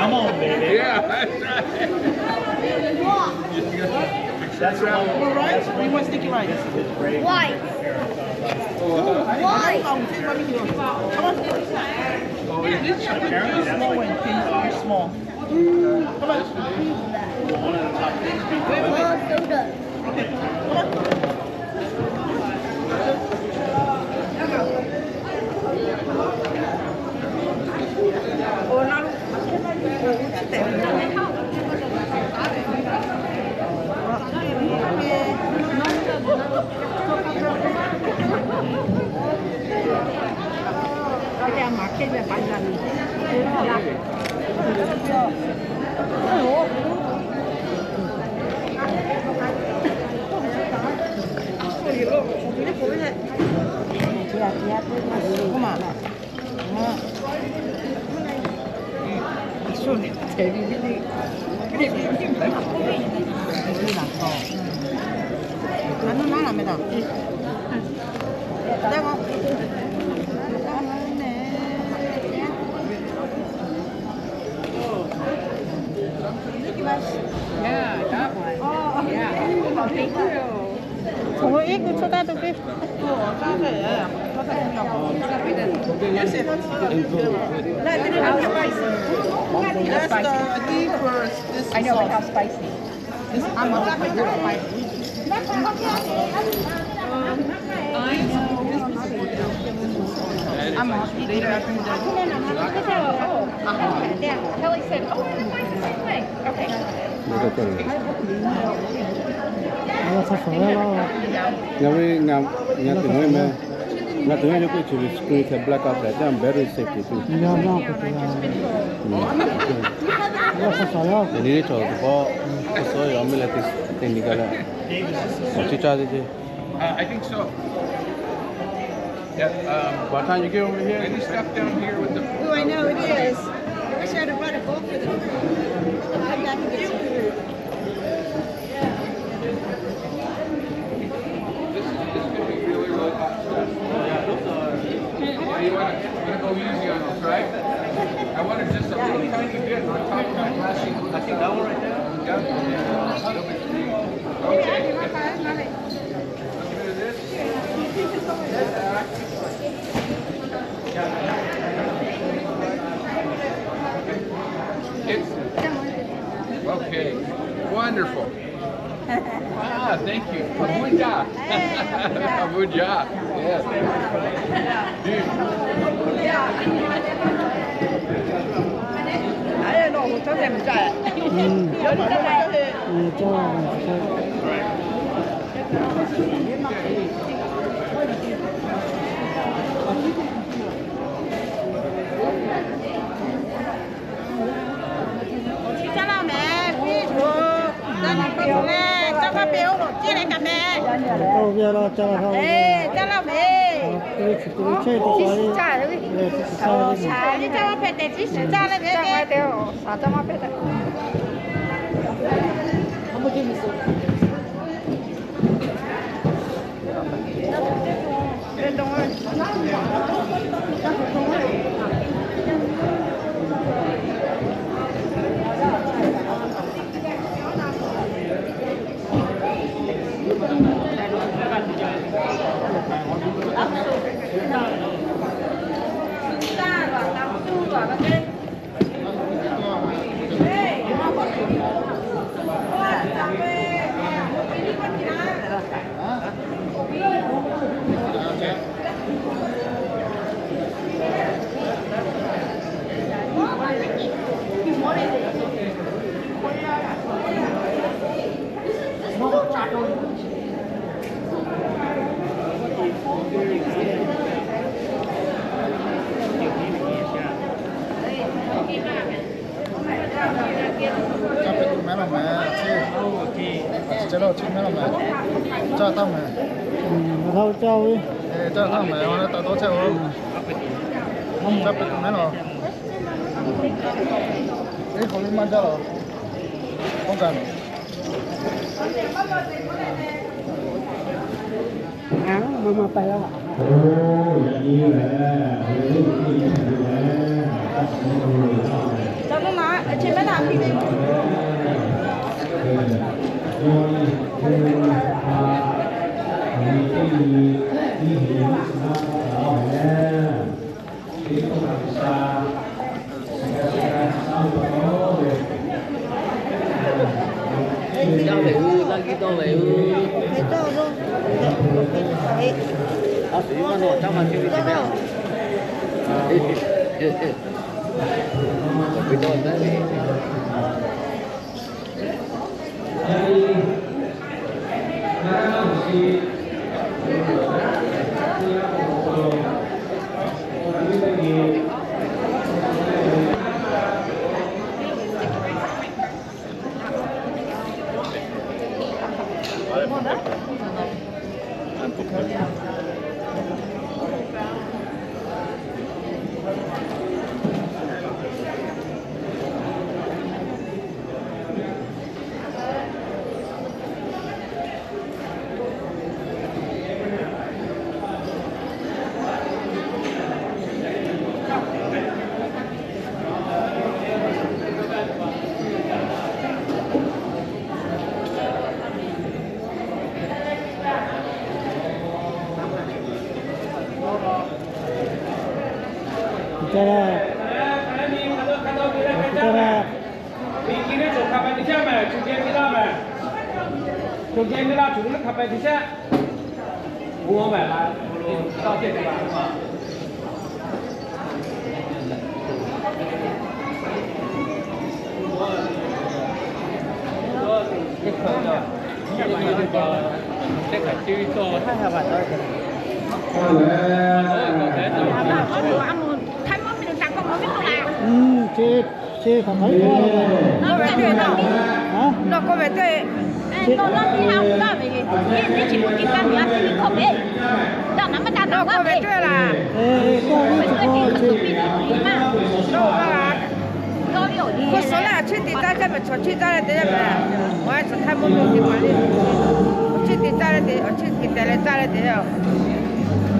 Come on, baby. Yeah, that's right. That's right. All right. We want sticky rice. Why? Why? Come on. Small one, please. Very small. Come on. Wait, wait. Yeah, that one. Yeah. Thank you. That's the, I think, first, this I know, but how sauce. Spicy? This, I'm a little bit spicy. I'm a little bit. Oh, Kelly said, oh, mine's the same way. Okay. Ngaˬ ve ngaˬ, ngaˬ tuˬ ve meh, ngaˬ tuˬ ve nyi k'oˆ chi ve screen htaꞈ black out hpehꞈ jaˇ, very safety tuˬ. Yaꞈ nyi cawˬ tuˬ k'o, k'o suh yaw meh leh te te ni gaˇ leh, awˬ chi caˇ ce ce. Uh, I think so. Yeah, um, by the time you get over here, any stuff down here with the... Oh, I know it is. I wish I'd have brought a bowl for them. Come back and get some food. This is, this could be really, really hot stuff. Now you wanna, wanna go easy on this, right? I want it just a little tiny bit on top of that last sheet. I think that one right there. Yeah. Okay. It's, okay, wonderful. Ah, thank you. Abuja. Abuja. Yes. Dude. Mehˍ, chi, chi lo chi mehˍ lo mehˍ, caˇ taˇ mehˍ, caˇ taˇ mehˍ, taˇ taˇ mehˍ, taˇ taˇ chehˇ o, caˇ peuˬ tuˬ mehˍ lo, teˇ hk'awꞈ ve maˇ jaˇ lo, k'oˆ gaˇ. K'o, suh leh awˬ chi teꞈ taˇ caˇ mehˍ, chaw chi caˇ leh te yaˇ mehˍ. Awˬ ha chaw htaˇ mvuhˇ miˬ te maˍ le. Awˬ chi teꞈ caˇ leh te, awˬ chi teꞈ te leh caˇ leh te yaˇ.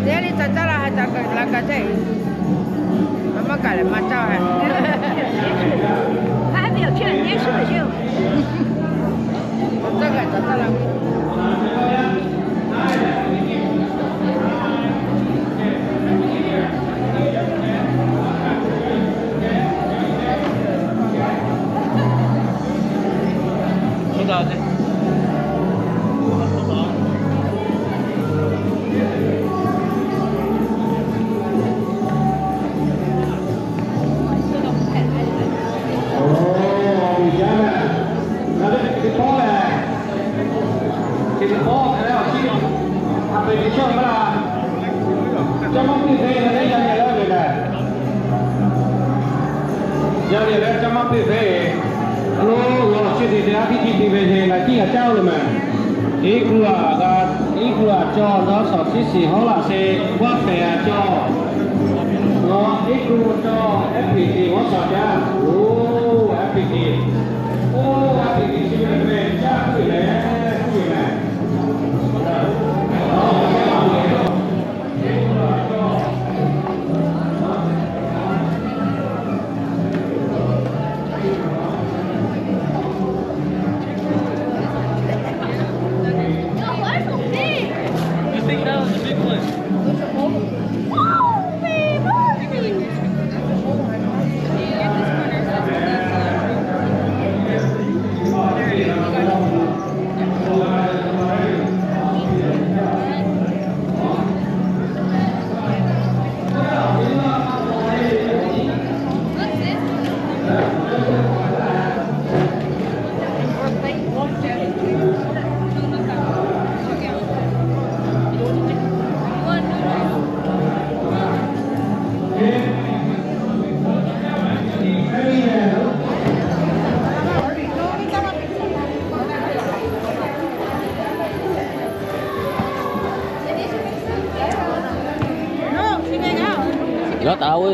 Te yaˇ le ca caˇ la ha ca la ka caˇ e. Maˇ maˇ kaꞈ lehˬ maˇ caˇ ha. Caˇ kaꞈ caˇ caˇ la. Yaˇ ve leh caˇ maˇ piˇ ve, lo lo chi teꞈ te a piˇ ti te ve ce la tiˉ g'a caˇ lo mehˍ. Iˉ hpu aꞈ g'a, iˉ hpu aꞈ cawˬ dawˇ shawˍ tiˉ shiˍ hawˉ laꞈ se, g'aˇ pehˍ aꞈ cawˬ. Nawˬ iˉ hpu cawˬ, F P T g'aˇ shawˍ caˇ. Oˇ F P T, oˇ F P T chi ve mehˍ caˇ tuˬ leh tuˬ leh. taˍ ve.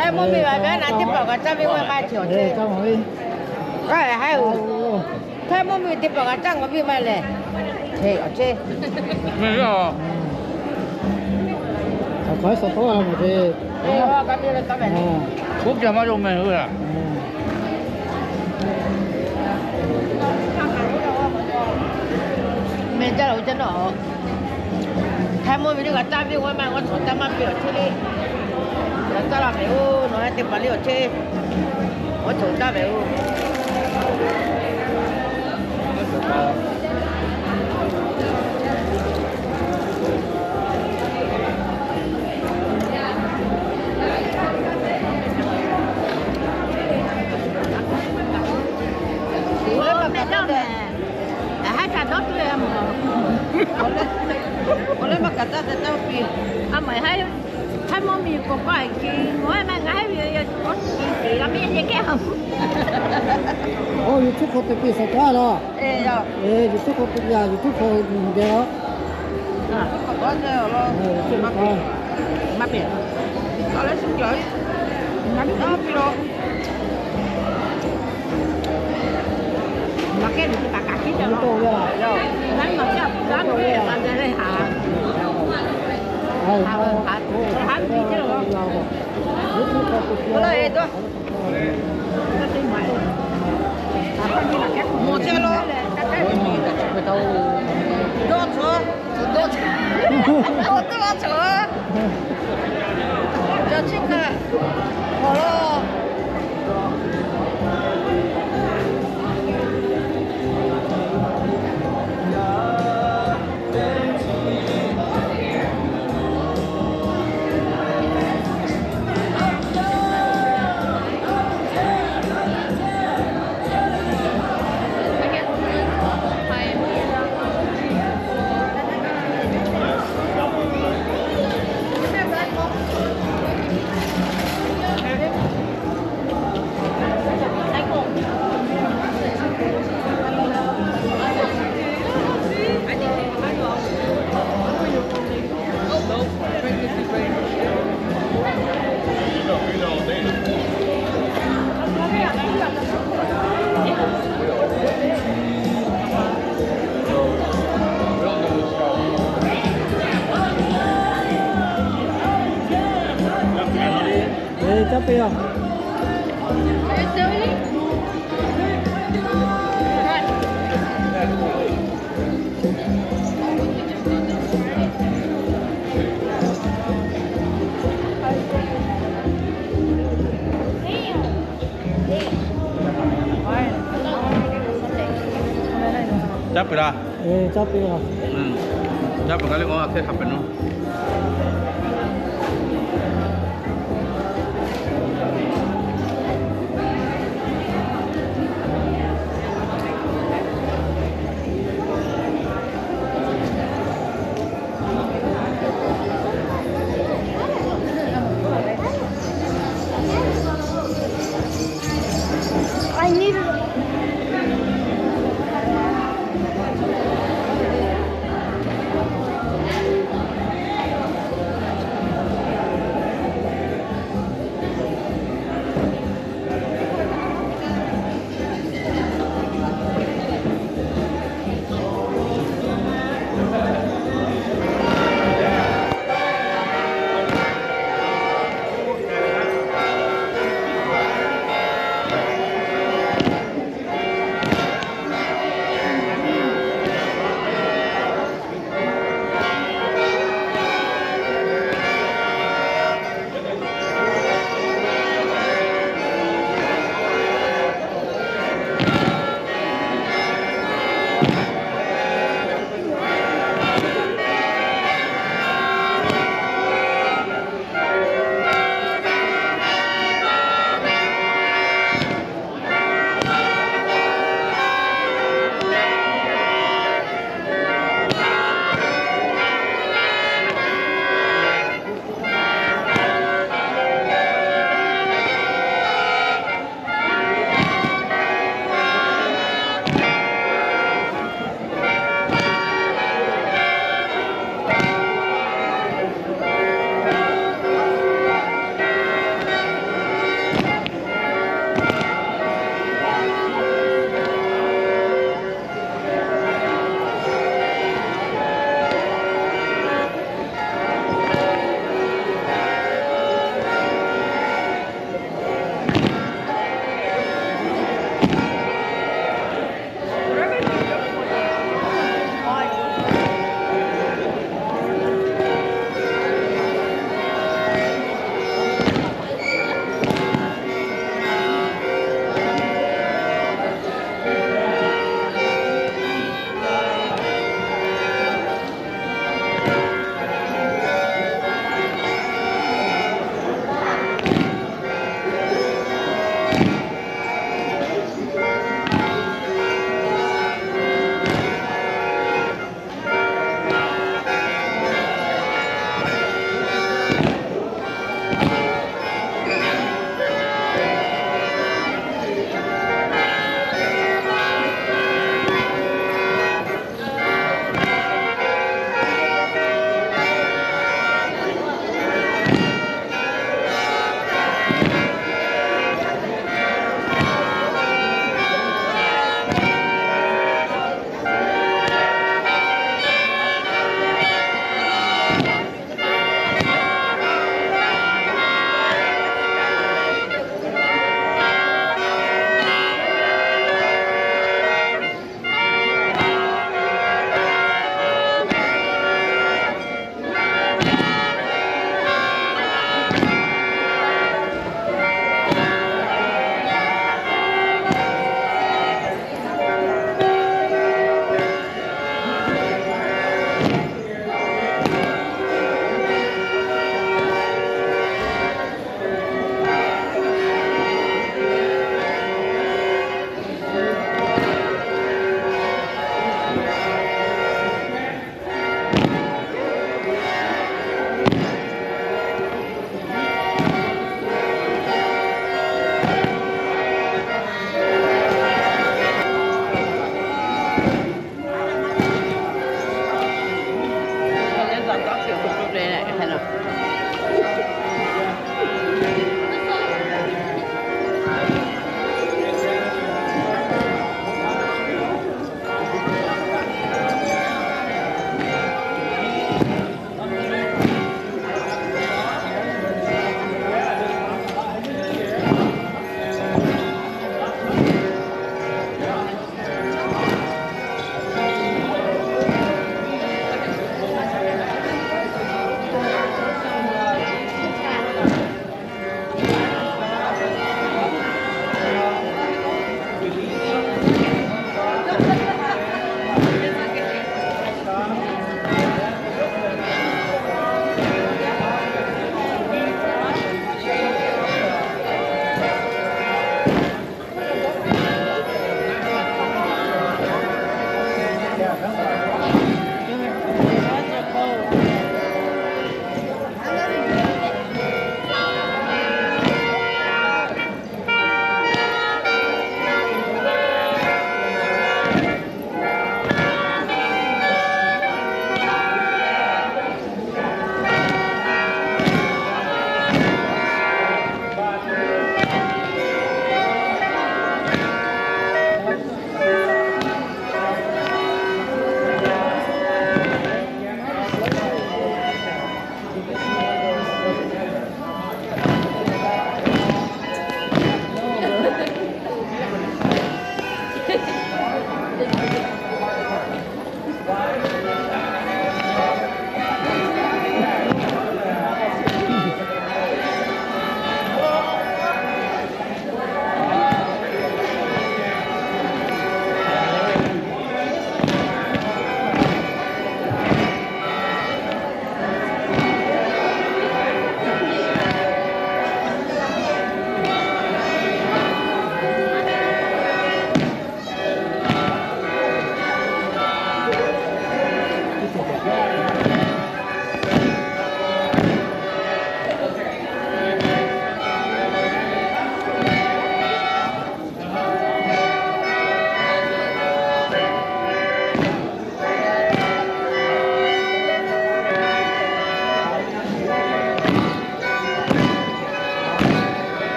Htaiˇ mvuhˇ miˬ ve teˇ hpaˍ kaꞈ caˇ ve maˇ heˆ. Htaiˇ mvuhˇ miˬ teˇ hpaˍ kaꞈ caˇ ngaˬ viˇ maˇ lehˬ, awˬ ceˇ. Meh jaˇ la-oˬ, jaˇ nawˇ. Htaiˇ mvuhˇ miˬ teˇ hpaˍ kaꞈ caˇ ve maˇ heˆ, awˬ ceˇ. Taˇ maˇ piˇ awˬ ceˇ le. Caˇ la mehˍ-oˬ, nawˬ hui teˇ hpaˍ le awˬ ceˇ. Awˬ ceˇ caˇ mehˍ-oˬ. Awˬ leh maˇ kaꞈ caˇ te caˇ piˇ. A maˬ, Htaiˇ mvuhˇ miˬ k'awꞈ k'oˆ a e, ngaˬ hui maˇ g'a heˆ ve, awˬ ceˇ g'a meh nyi kehˉ a. Oˇ, YouTube hk'aw te piˇ suh taˍ laˇ. YouTube hk'aw te piˇ a, YouTube hk'aw geh a. Mawˬ chehˇ lo. Dawˇ tcuh. Dawˇ tcuh. Dawˇ tcuh. Ca chiˇ kaꞈ mawˬ lo. Caˇ piˇ a. Caˇ piˇ laˇ. Caˇ piˇ laˇ. Caˇ piˇ ka le, a hk'e hk'a pehꞈ nawˉ.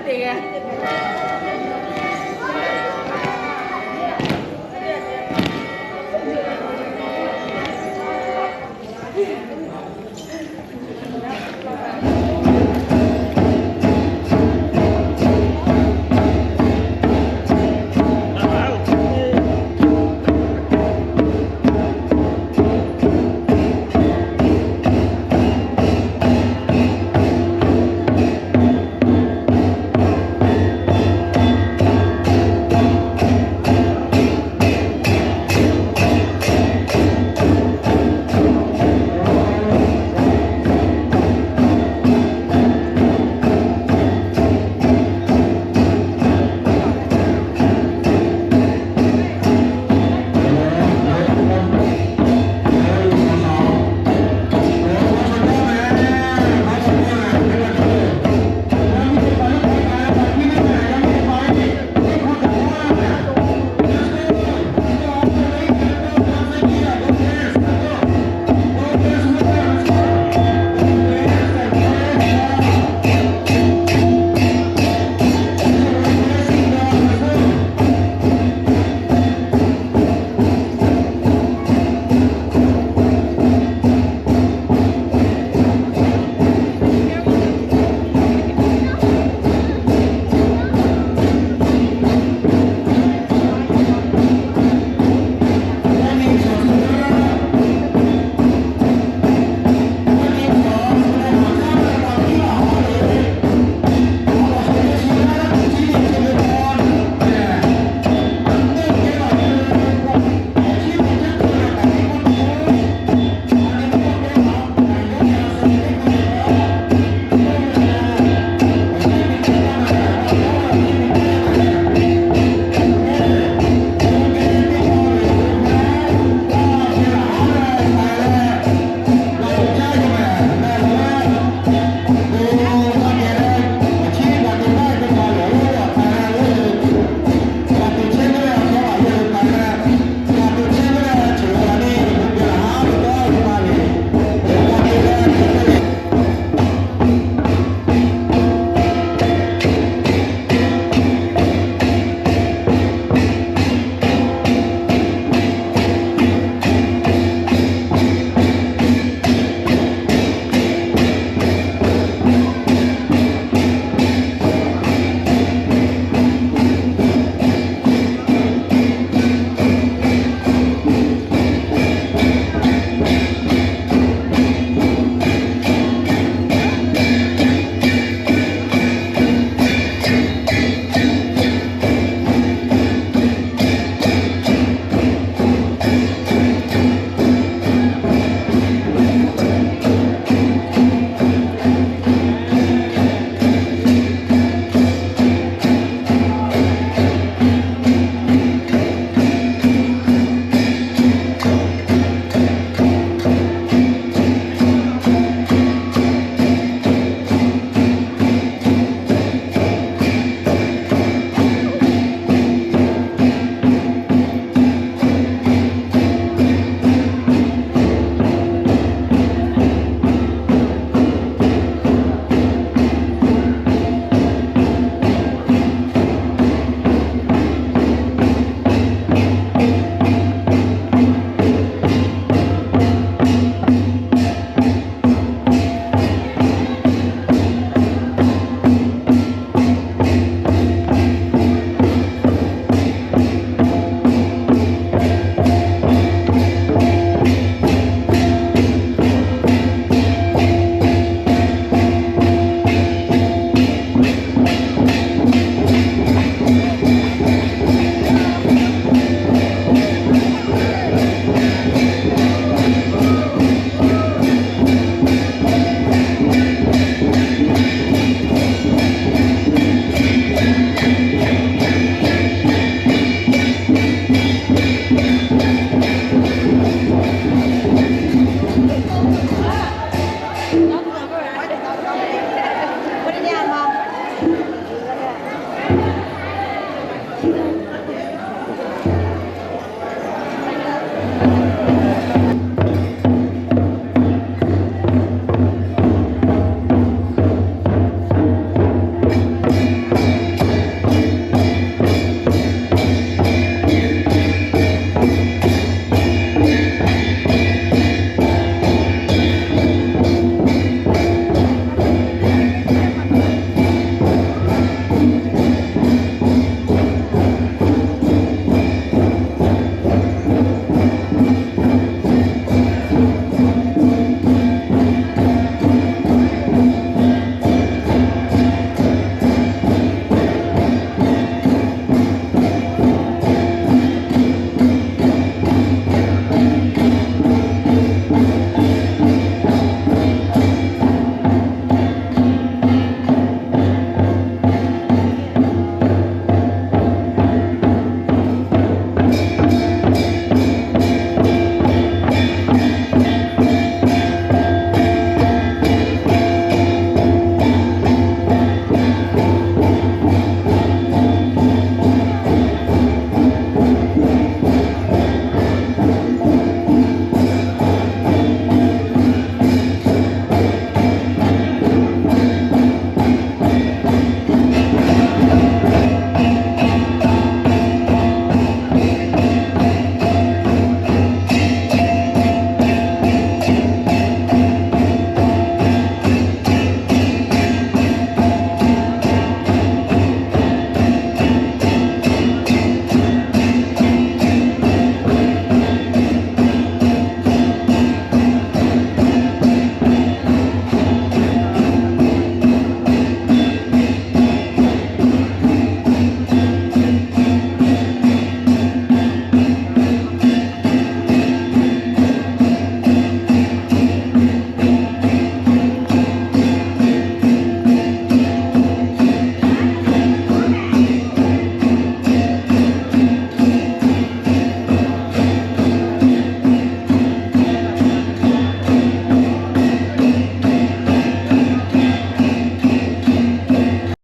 Te g'a.